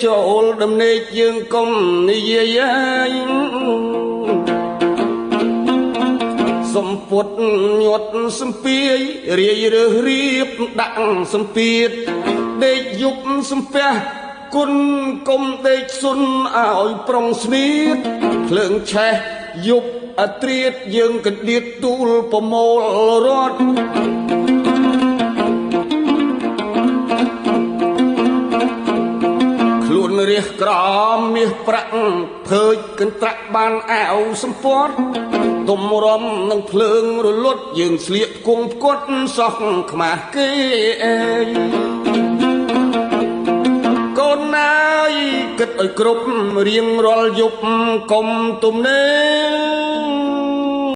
ចូលដំណេកយើងកុំនិយាយ សំពុតញាត់សំពាយរាយរើសរៀបដាក់សំពាធ ដេកយប់សំពះគុណ កុំដេកសុនឲ្យប្រុងស្នៀត ភ្លើងឆេះយប់អត្រៀត យើងកដៀតទូលប្រមូលរត់ ខ្លួនរះក្រមមាសប្រាក់ ភើចកន្ត្រាក់បានអាវសម្ព័ទ្ធ ទុំរំនឹងភ្លើងរលត់ យើងស្លៀកគង់ផ្គត់សោះខ្មាស់គេអេ កូនណាយគិតឲ្យគ្រប់រៀងរាល់យប់ កុំទំនេ